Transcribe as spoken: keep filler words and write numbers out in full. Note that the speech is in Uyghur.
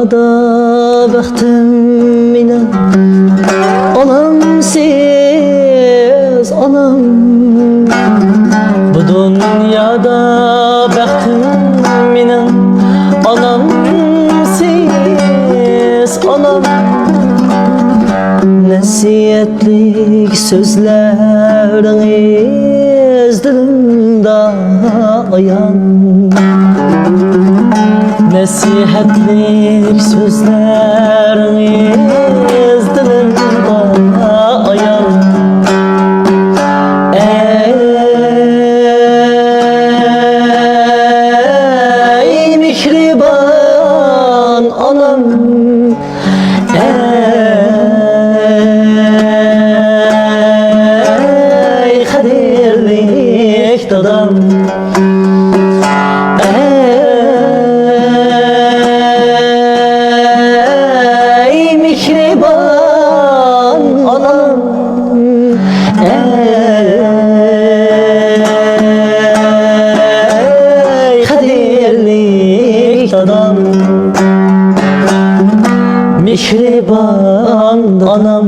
دۇنيادا بەختىم مېنىڭ ئانامسىز ئانام. بۇ دۇنيادا بەختىم مېنىڭ ئانامسىز ئانام. نەسىھەتلىك سۆزلەرىڭىز دىلىمدا ئايان. نەسىھەتلىك سۆزلەرىڭىز دىلىمدا ئايان. ئەي مېھرىبان ئانام، ئەي قەدىرلىك دادام، ئەي مېھرىبان ئانام، ئەي قەدىرلىك دادام، مېھرىبان ئانام.